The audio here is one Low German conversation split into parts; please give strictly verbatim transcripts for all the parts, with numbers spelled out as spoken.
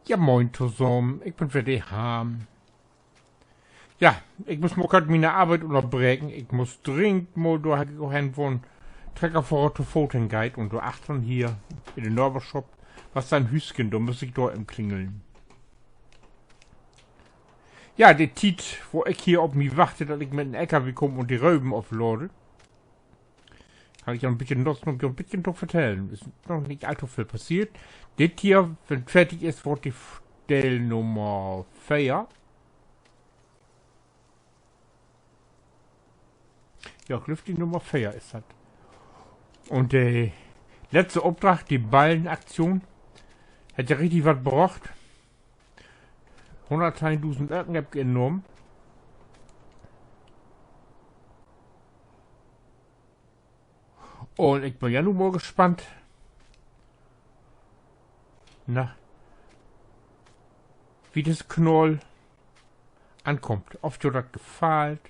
Ja, moin tosamen. Ik bün weer de Harm. Ja, ik muss mal kort miene Arbeit ünnerbreken. Ik muss dringend mal, dor heff ik ok hen, wo'n Treckerfohrer to Foot hengeiht un dor achtern hier in de Naverschop was dor en Hüüsken, dor muss ik dor even klingeln. Ja, de Tiet, wo ik hier op mi wachte, dat ik mit en L K W kaam un de Röven oflaad, kann ik ja en beten, noch, noch en beten to vertellen. Is noch nich all to veel passeert. Dit hier, wenn 't fertig is, word de F-, Deel Nummer veer. Ja, ik glööv, de Nummer veer is dat. Un de letzte Opdrag, de Ballenaktion, hett ja richtig wat brocht. Hunnertteihndusend Öcken heff ik innahmen. Un ik bün ja nu mal gespannt, na, wo dat Knall ankummt. Of jo dat gefallt.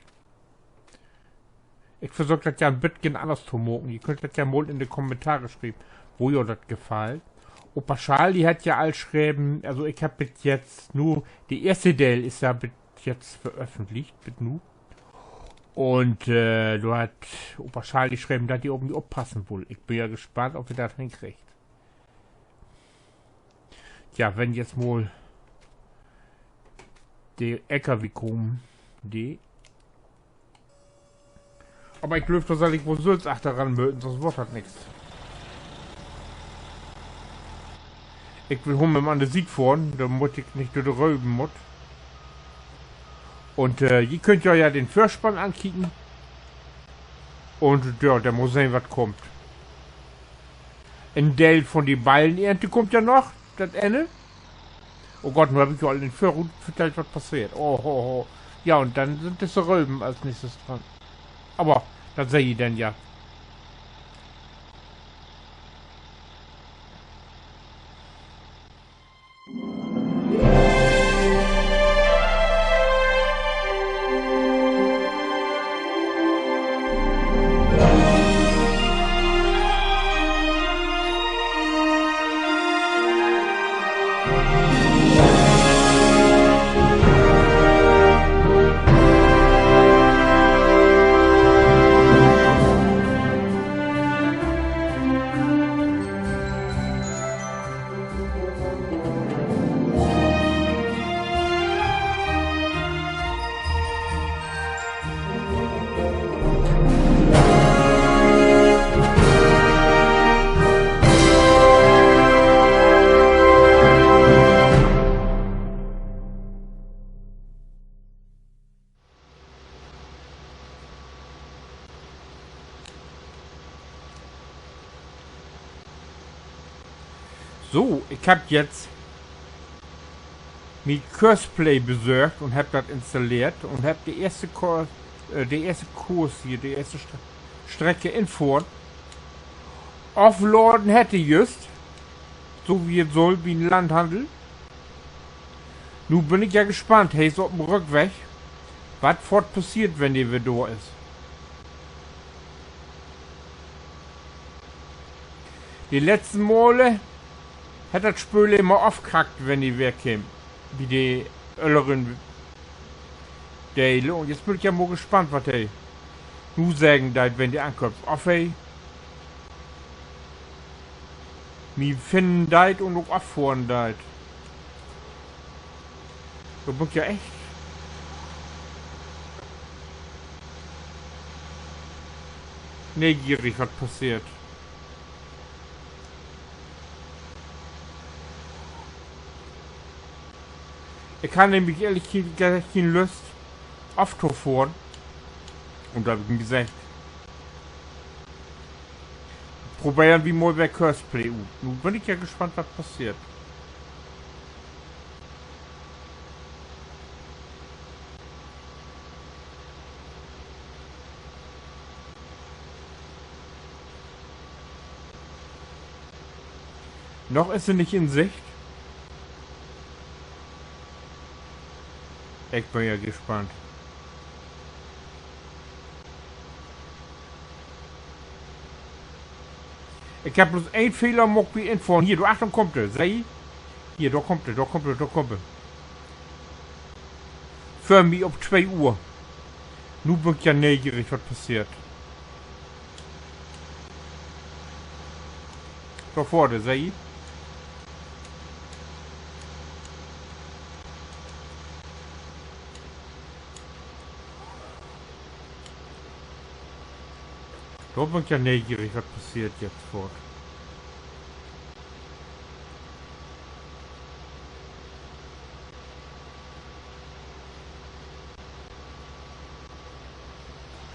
Ik versöök dat ja en beten anners to maken. Ji köönt dat ja mal in de Kommentare schrieven, wo jo dat gefallt. Opa Charlie hett ja al schreven, also ik heff bit jetzt nu, de eerste Deel is ja bit jetzt veröffentlicht, bit nu. Un, äh, dor hett Opa Charlie schreven, dat he op mi oppassen wull. Ik bün ja gespannt, of he dat henkriegt. Tja, wenn jetzt mal de L K W kamen dee. Aver ik glööv, dor sall ik woll sülvst achteran möten, sünst word dat nix. Ik will hum em an de Siet fohren, dormit ik nich dör de Röven mutt. Un, äh, ji köönt jo ja den Vörspann ankieken. Un ja, denn mal sehn, wat kummt. En Deel von de Ballenernte kummt ja noch, dat Enne. Oh Gott, nu heff ik jo al in Vörrut vertellt, wat passeert. Oh, ho, ho. Ja, un denn sünd disse Röven as nächstes dran. Aver dat seht ji denn ja. So, ik hebb jetzt mi Courseplay besorgt un hebb dat installeert un hebb de eerste Cour-, äh, de eerste Kurs hier, de eerste Stre-, Strecke infohren. Ofladen hett he jüst, so wie he sull, bi'n Landhandel. Nu bün ik ja gespannt, he is op den Rückweg, wat foorts passeert, wenn he weer dor is. De letzten Male hett dat Spööl immer ofkackt, wenn he weer keem, bi de ölleren Delen. Un jetzt bün ik ja mal gespannt, wat he nu seggen deit, wenn de ankummt. Of he mi finnen deit un ok affohren deit. Dor bün ik ja echt neegierig, wat passeert. Ik harr nämlich ehrlich ge-, gezeggt keen Lust, oftofohren. Un dor heff ik mi seggt, proberen wi mal weer Courseplay ut. Nu bün ik ja gespannt, wat passeert. Noch is he nich in Sicht. Ik bün ja gespannt. Ik heff bloots een Fehler maakt bi't Infohren. Hier, dor achtern kummt he, seht ji? Hier, dor kummt he, dor kummt he, dor kummt he. Vör mi op twee Uhr. Nu bün ik ja neegierig, wat passeert. Dor vör de See. Dor bün ik ja neegierig, wat passeert jetzt foort.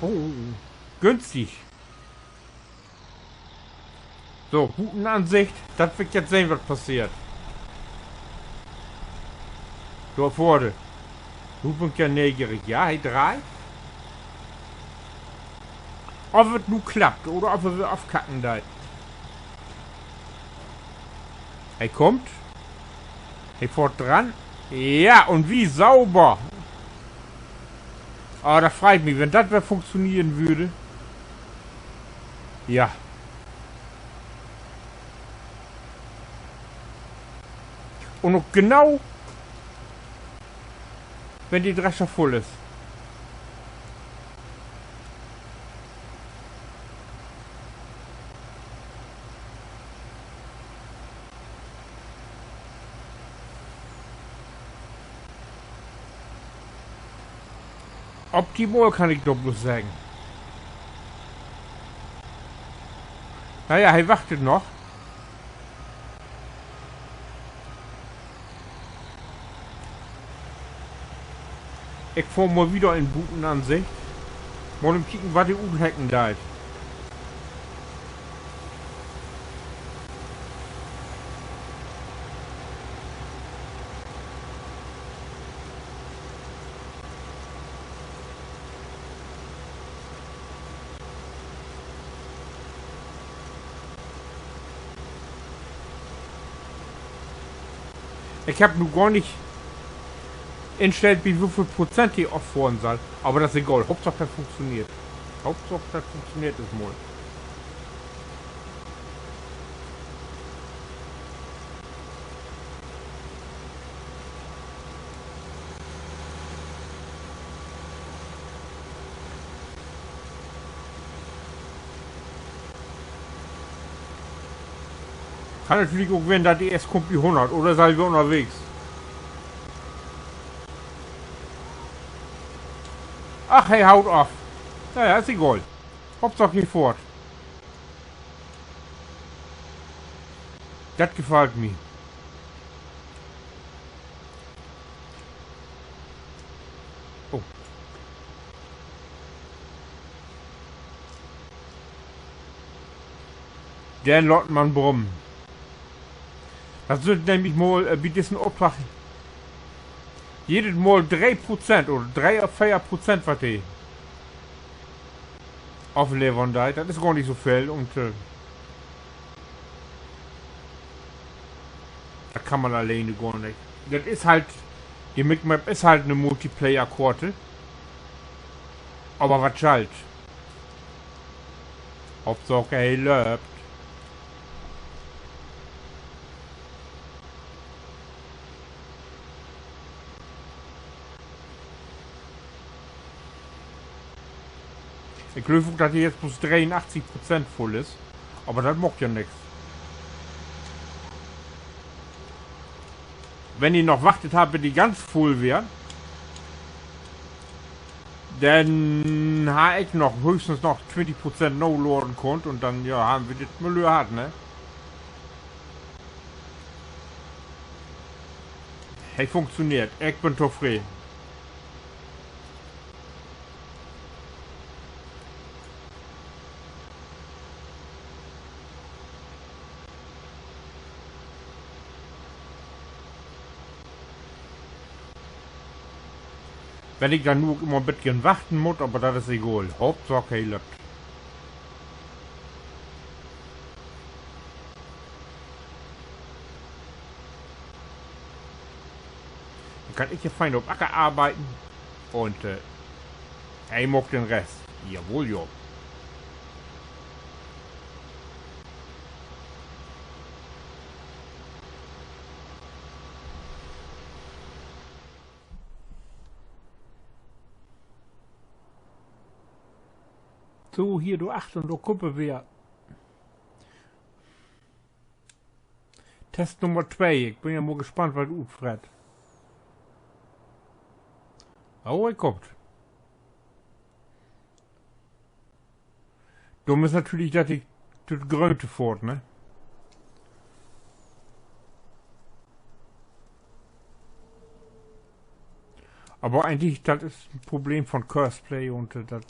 Oh, günstig. So, Butenansicht, dat will ik jetzt sehn, wat passeert. Dor vör de. Nu bün ik ja neegierig. Ja, he dreiht. Of dat nu klappt oder of he weer afkacken deit. He kummt. He fohrt dran. Ja, un wie sauber. Ah, dat freit mi, wenn dat weer funktioneren würd. Ja. Un ok genau, wenn de Drescher vull is. Optimal, kann ik doch bloots seggen. Na ja, he wacht noch. Ik fohr mal wieder in Butenansicht. Mal even kieken, wat he uthecken deit. Ik heff nu gor nich instellt, bi woveel Prozent he offohren sall. Aver dat is egal. Hauptsaak, dat funktioneert. Hauptsaak, dat funktioneert is mal. Kann natürlich ok ween, dat de eerst kummt bi hunnert, oder is al weer ünnerwegens. Ach, he haut af. Na ja, is egal. Hauptsaak, he fohrt. Dat gefallt mi. Oh. Denn laat man brummen. Dat sünd nämlich mal, äh, bi dissen Opdrag jedet Mal dree Prozent oder dree, veer Prozent, wat de aflevern deit. Dat is gor nich so veel un, äh, dat kann man alleen gor nich. Dat is halt, de Micmap is halt 'ne Multiplayer-Koort. Aver wat schall't? Hauptsaak, he löppt. Ik glööv ok, dat de jetzt bloots dreeunachtzig Prozent vull is. Aver dat maakt ja nix. Wenn de noch wachtet harr, bit de ganz vull weer, denn harr ik noch höchstens noch twintig Prozent naladen kunnt un denn, ja, harrn wi dit Malheur hatt, ne? He funktioneert. Ik bün tofreden. Wenn ik denn nu ok immer en beten wachten mutt, aver dat is egal. Hauptsaak, he löppt. Denn kann ik hier fein op Acker arbeiden. Un, äh, he maakt den Rest. Jawoll, jo. So, hier, dor achtern, dor kummt he weer. Test Nummer twee. Ik bün ja mal gespannt, wat he utfrett. Oh, he kummt. Dumm is natürlich, dat ik dat Gröönte fohrt, ne? Aver egentlich, dat is en Problem von Courseplay un, äh, dat.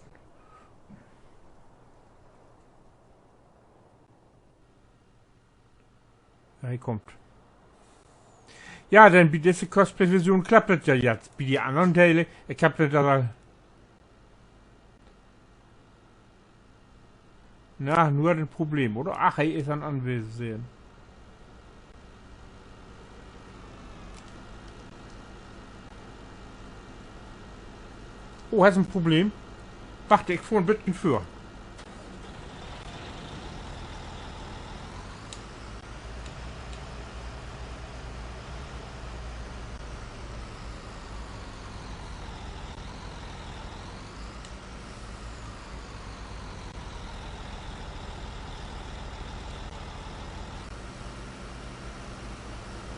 Ja, he kummt. Ja, denn bi disse Courseplay-Version klappt dat ja jetzt. Bi de annern Delen, ik heff dat al. Na, nu hett he en Problem, oder? Ach, he is an Anwesen. Oh, hest en Problem? Wacht, ik fohr en beten vör.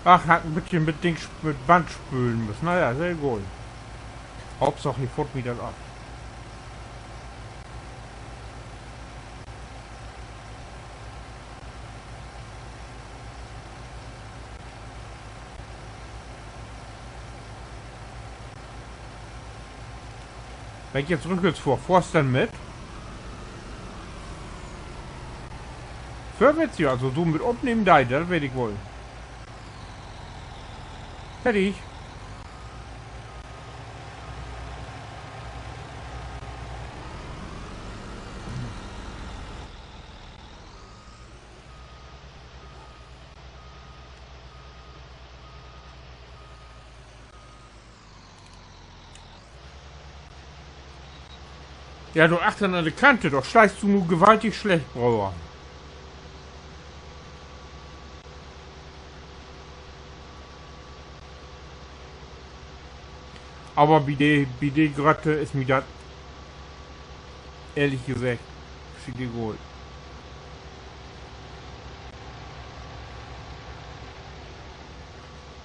Ach, harr en beten mit Dings, mit Band spölen müsst. Na ja, is egal. Hauptsaak, he fohrt mi dat af. Wenn ik jetzt rückwärts fohr, fohrst denn mit? Vörwärts, ja, also so mit opnehmen deit, dat weet ik woll. Fertig. Ja, dor achtern an de Kant, dor steihst du nu gewaltig slecht, Broder. Aver bi de, bi de Grött is mi dat ehrlich geseggt schietegal.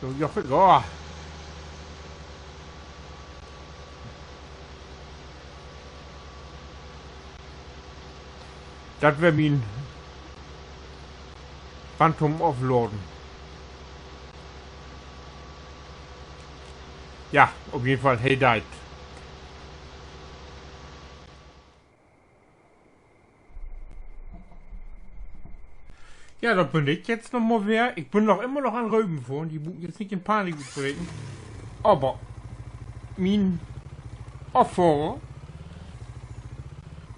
So, ja, ja. Dat weer mien Band to'n Ofladen. Ja, op jeden Fall, he deit. Ja, dat bün ik jetzt noch mal weer. Ik bün noch immer noch an Röven fohren. Ji bruukt jetzt nich in Panik utbreken. Aver mien Offohrer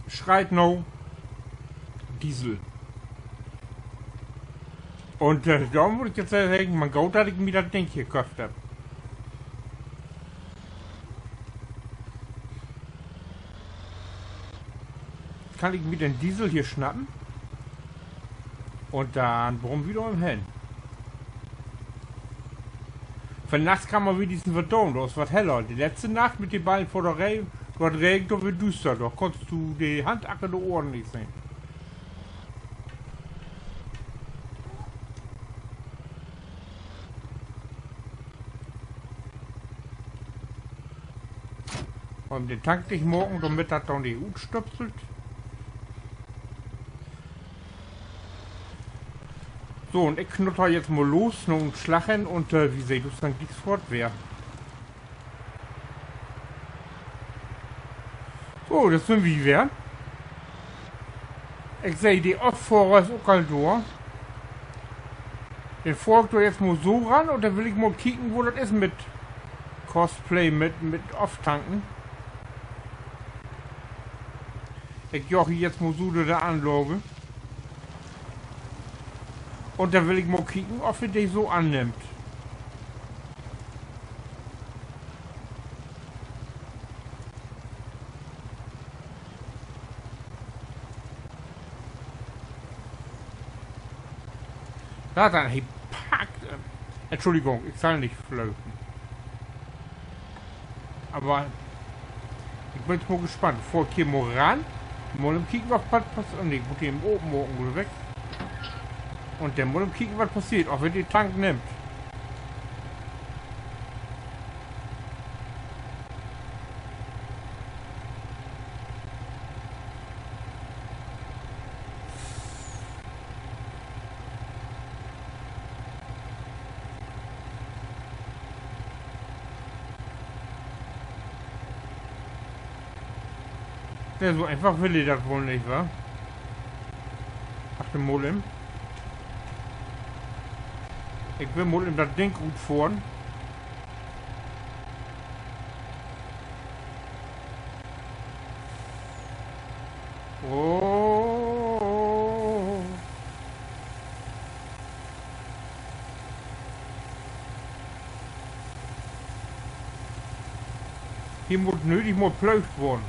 schreit na Diesel. Un, äh, dor mutt ik jetzt seggen, man goot, dat ik mi dat Ding hier köfft heff. Kann ik mi den Diesel hier snappen? Un denn brumm wi dor hen. Vannachts kann man wenigstens wat doon, dor is wat heller. De letzte Nacht mit de beiden vör de Regen, dor weer dat düüster, dor kunnst du de Hand achter de Ohren nich sehn. Un den Tank dicht maken, dormit dat dor nich utstüpselt. So, un ik knutter jetzt mal los, na en Slag hen un, äh, wi seht us denn glieks foort weer. So, dor sünd wi weer. Ik seh, de Offohrer is ok al dor. Denn fohr ik dor jetzt mal so ran un denn will ik mal kieken, wo dat is mit Courseplay, mit, mit Oftanken. Ik jaag hier jetzt mal so dör de Anlage. Un denn will ik mal kieken, of he de so annimmt. Ja, denn, he packt, äh, Entschuldigung, ik sall nich flöken. Aver ik bün mal gespannt. Fohr ik hier mal ran? Mal even kieken, wat pass-, pass-, oh nee, ik mutt de even open maken, oder weg. Un denn mal even kieken, wat passeert, of he de Tank nimmt. Ja, so eenfach will he dat woll nich, wa? Wacht mal even. Ik will mal even dat Ding rutfohren. Oh. Hier mutt nödig mal plöögt worrn.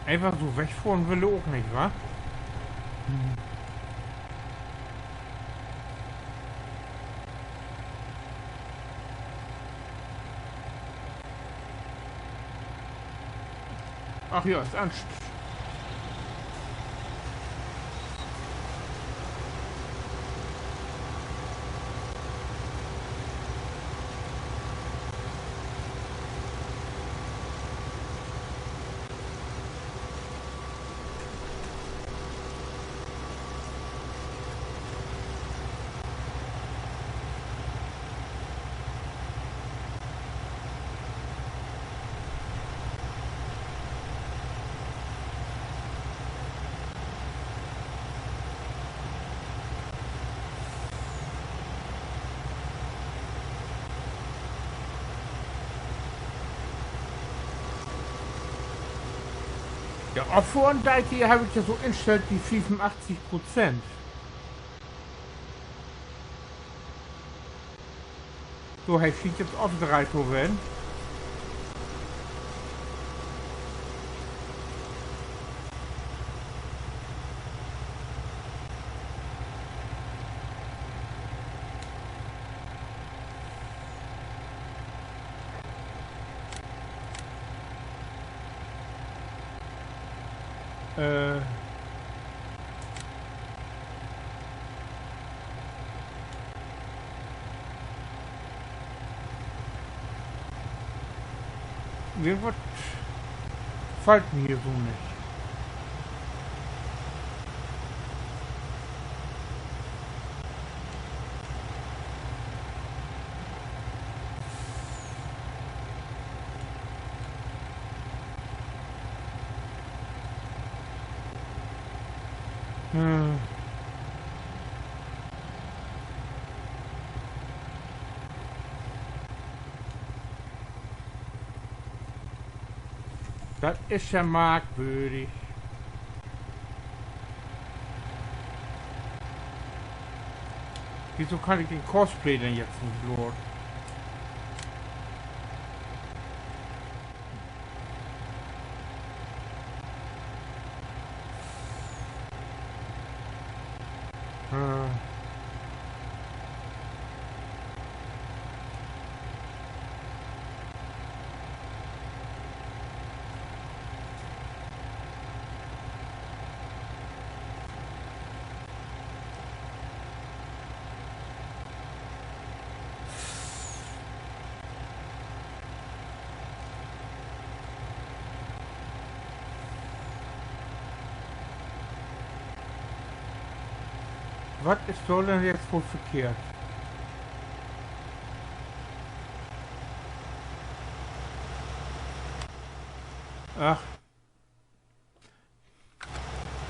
Eenfach so wegfohren will he ok nich, wa? Ach ja, is anst- Ja, offohren deit he, heff ik ja so instellt, bi fiefunachtzig Prozent. So, he schient nu ofdreiht to ween. Äh. Irgendwat fallt mi hier so nich. Hm. Dat is ja markwürdig. Wieso kann ik den Courseplay denn jetzt nich laden? Äh. Wat is dor denn jetzt woll verkehrt? Ach.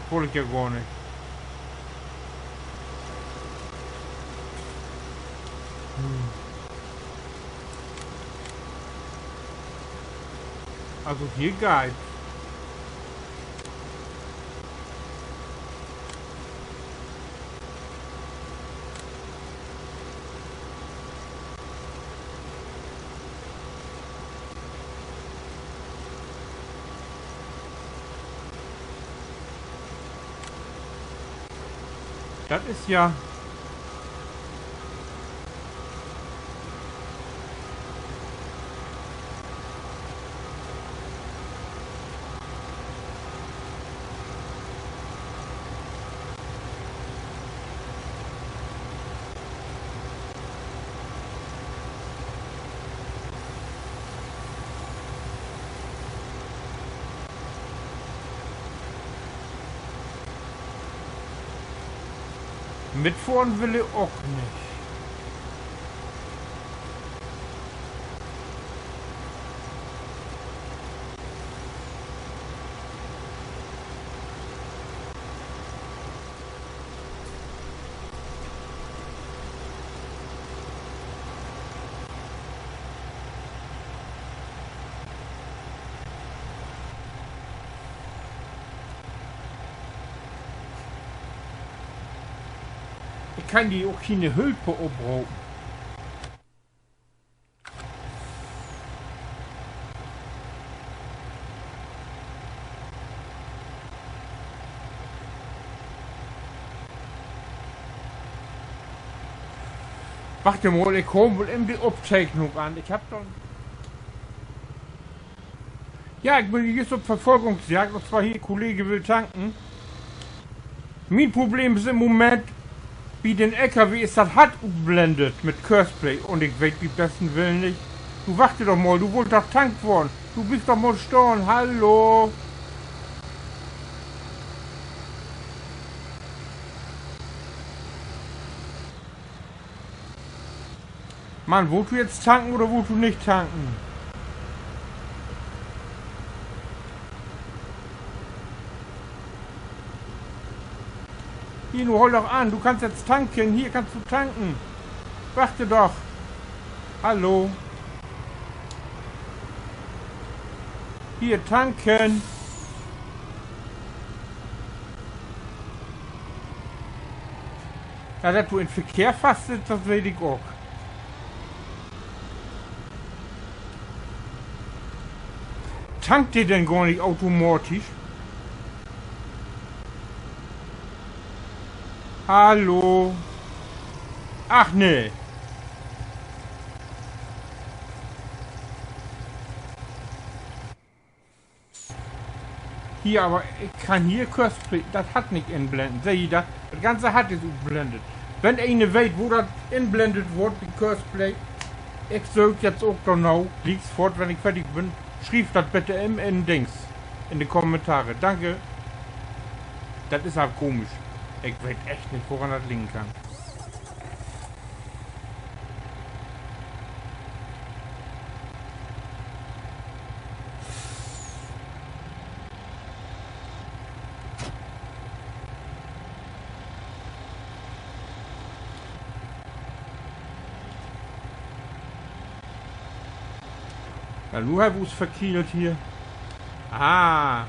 Wull ik ja gor nich. Hm. Also hier geiht. Dat is ja. Mitfohren will he ok nich. Ik kann di ok kene Hülp opropen. Wacht mal, ik haal mal even de Opteknung an. Ik hebb doch Ja, ik bün jüst op Verfolgungsjagd, un zwar hier, Kollege will tanken. Mien Problem is in'n Moment, bi den L K W is dat Hart utblendet mit Courseplay un ik weet bi'n besten Willen nich. Du, wacht doch mal, du wullt doch tankt worrn. Du, bliev doch mal stahn, hallo. Mann, wullt du jetzt tanken oder wullt du nich tanken? Hier, nu hool doch an, du kannst jetzt tanken, hier kannst du tanken. Wacht doch. Hallo. Hier, tanken. Ja, dat du in'n Verkehr fastsittst, dat weet ik ok. Tankt de denn gor nich automatisch? Hallo? Ach nee. Hier, aver ik kann hier Courseplay, dat Hart nich inblenden. Seht ji dat? Dat ganze Hart is utblendet. Wenn een weet, wo dat inblendet word bi Courseplay, ik söök jetzt ok dorna, glieks foort, wenn ik fardig bün. Schrievt dat bitte in, in Dings, in de Kommentare. Danke. Dat is al komisch. Ik weet echt nich, woran dat liggen kann. Ja, nu hebbt wi us verkielt hier. Ah.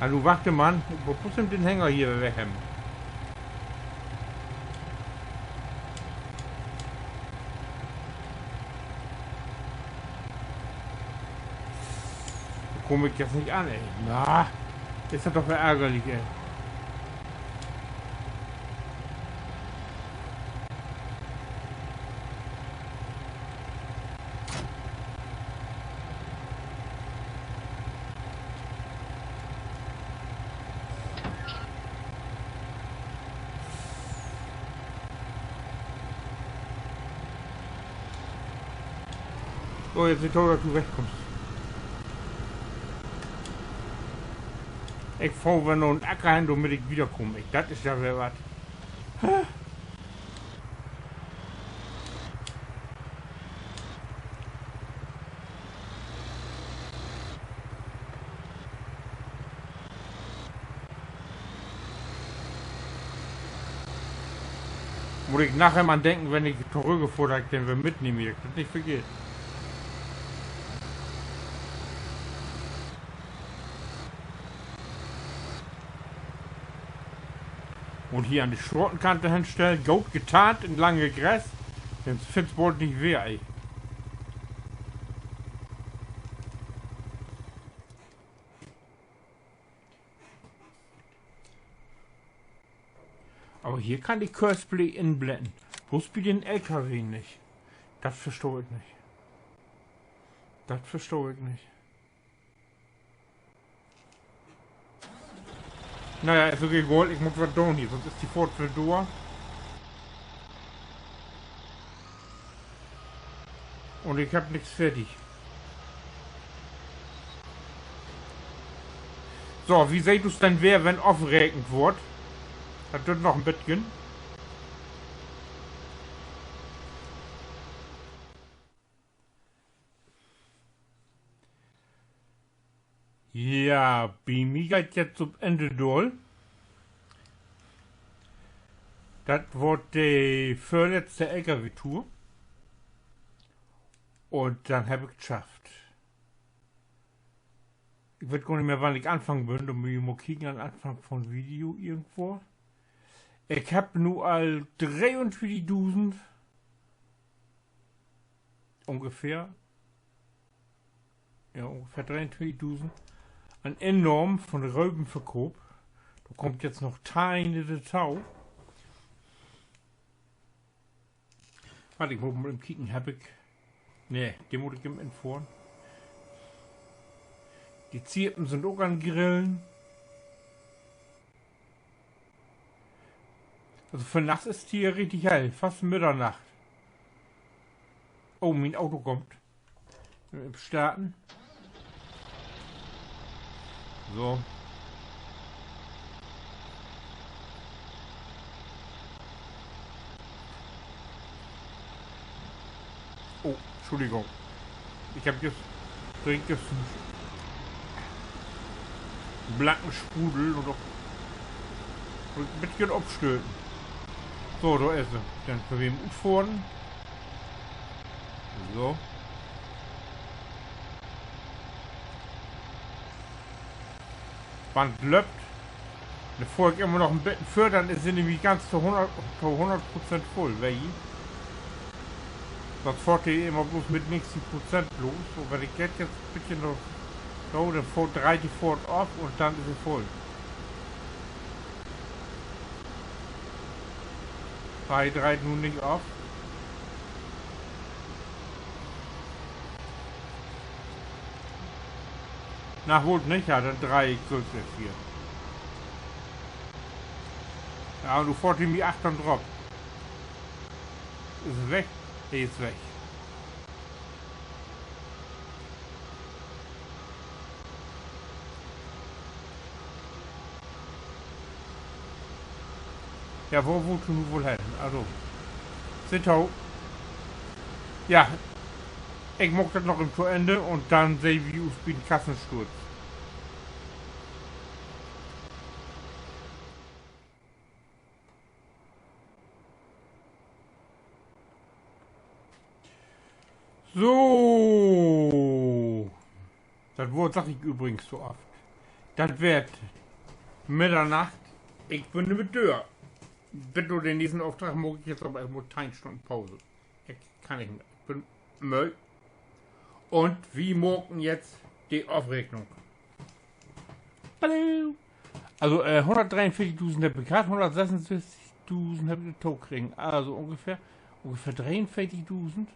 Ja, nu wacht, Mann. Ik mutt blots den Hänger hier weg hebben. Dor kaam ik jetzt nich an, ey. Na, is dat doch weer argerlich, ey. So, jetzt sitt to, dat du wegkummst. Ik fohr weer na'n Acker hen, dormit ik wiederkaam. Ik, dat is ja weer wat. Mutt ik naher an denken, wenn ik torügg fohr, dat ik den weer mitnehm, dat ik dat nich vergeet. Un hier an de Stratenkant henstellt, goot getarnt in lange Gras, denn finns bold nich weer, ey. Aver hier kann ik Courseplay inblennen. Bloots bi den L K W nich. Dat verstah ik nich. Dat verstah ik nich. Na ja, is ok egal, ik mutt wat doon hier, sonst is de Fohrt weer dor. Un ik hebb nix fertig. So, wi seht us denn weer, wenn ofrekent word. Dat düürt noch en beten. Ja, bi mi geiht 't jetzt op Enn daal. Dat word de vörletzte L K W-Tour. Un denn hebb ik 't schafft. Ik weet gor nich mehr, wann ik anfangen bün. Dor mutt ik mal kieken, an Anfang von Video irgendwo. Ik hebb nu al dreeuntwintigdusend ungefähr, ja, ungefähr dreeuntwintigdusend an Innahmen von Röven verköfft. Dor kummt jetzt noch teihn dorto. Wacht, ik mutt mal even kieken, hebb ik, nee, de mutt ik even infohren. De Ziepen sünd ok an Grillen. Also vannachts is 't hier richtig hell, fast Middernacht. Oh, mien Auto kummt. Even starten. So. Oh, Entschuldigung. Ik hebb jüst, drink jüst en blanken Sprudel un ok en beten opstöten. So, dor is he. Denn köönt wi em utfohren. So. Band löppt. Denn fohr ik immer noch en beten vör, denn is he nämlich ganz to hunnert, to hunnert Prozent vull, weet ji. Sünst fohrt he immer bloots mit negentig Prozent los. So, wenn ik dat jetzt en beten noch so, denn fohrt, dreiht de Fohrt of un denn is he vull. He dreiht nu nich of. Na, holt nich, ja, denn dreih ik sülvst hier. Ja, un nu fohrt he mi achtern drop. Is he weg? He is weg. Ja, wo wullt du nu woll hen? Also, Zittau. Ja, ik maak dat noch even to Enn un denn sehn wi us bi'n Kassensturz. So. Dat Woort segg ik übrigens to oft. Dat weert Middernacht. Ik bün mit dör. Bit to den nächsten Opdrag maak ik jetzt aver eerstmal teihn Stünnen Pause. Ik kann nich mehr. Ik bün mööd. Un wi maken jetzt de Ofreknung. Hallo. Also, äh, hunnertdreeunveertigdusend hebb ik hatt, hunnertsessunsesstigdusend hebb ik tokregen. Also ungefähr, ungefähr dreeunveertigdusend.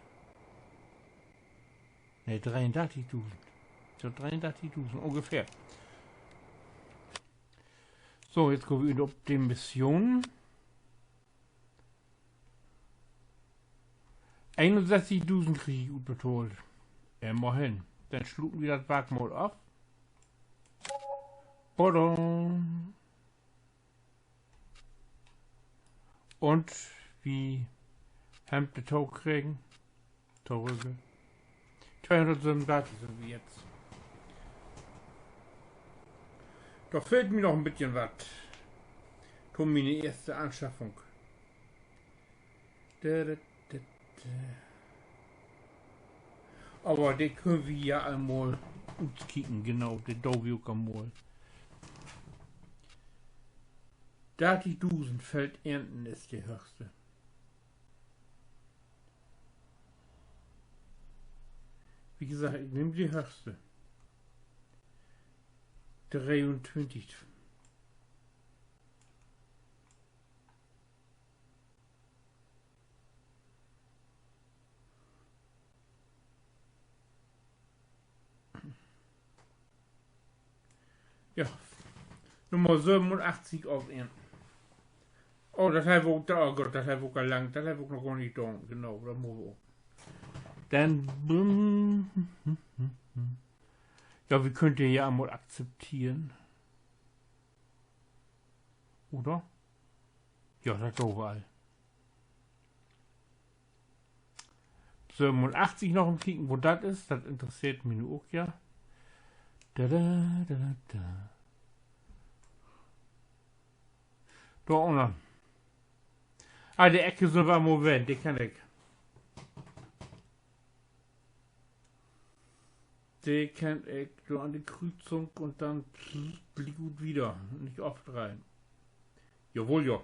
Nee, dreeundartigdusend. So, dreeundartigdusend ungefähr. So, jetzt kaamt wi op de Mission. Eenunsesstigdusend krieg ik utbetahlt. Immerhin. Denn sluten wi dat Wark mal af. Badum. Un wi hebbt de tokregen. Torügge. Tweehunnertsövenundartig sünd wi jetzt. Dor fehlt mi noch en beten wat. To miene eerste Anschaffung. Dä, dä, dä, dä. Aver de köönt wi ja al mal utkieken, genau, de doot wi ok al mal. Dartigdusend Feldernten is de höchste. Wie gesagt, ik nehm de höchste. Dreeuntwintig. Ja, Nummer sövenunachtzig op een. Oh, dat heff ik ok, oh Gott, dat heff ik ok al lang, dat heff ik ok noch gor nich daan. Genau, dat mutt ik ok. Denn, ja, wi köönt de ja mal akzepteren. Oder? Ja, dat doot wi al. Sövenunachtzig noch mal kieken, wo dat is. Dat interesseert mi nu ok, ja. Da, da, da, da, da. Dor ünnen. Ah, de Eck sünd wi mal ween, de kenn ik. De kenn ik, dor an de Krüzung un denn gliek ut wieder. Nich ofdreihen. Jawoll, ja.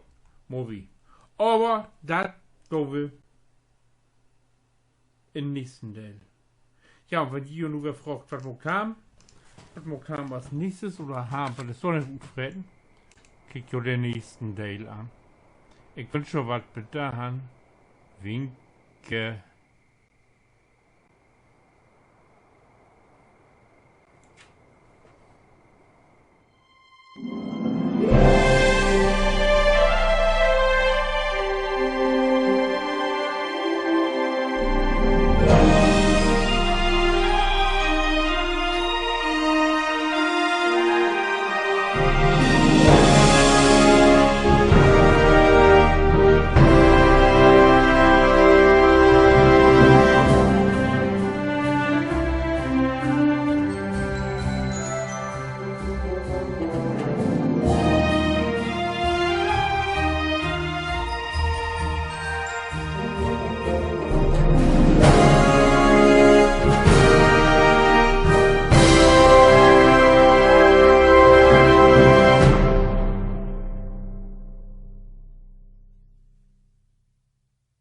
Movie. Aver dat doot wi in'n nächsten Deel. Ja, un wenn ji nu weer fraagt, wat maakt wi denn? Wat maakt wi as nächstes oder hebbt wi dat so nich utfreten? Kiekt jo den nächsten Deel an. Ik wünsch jo wat, bit dorhen. Winke.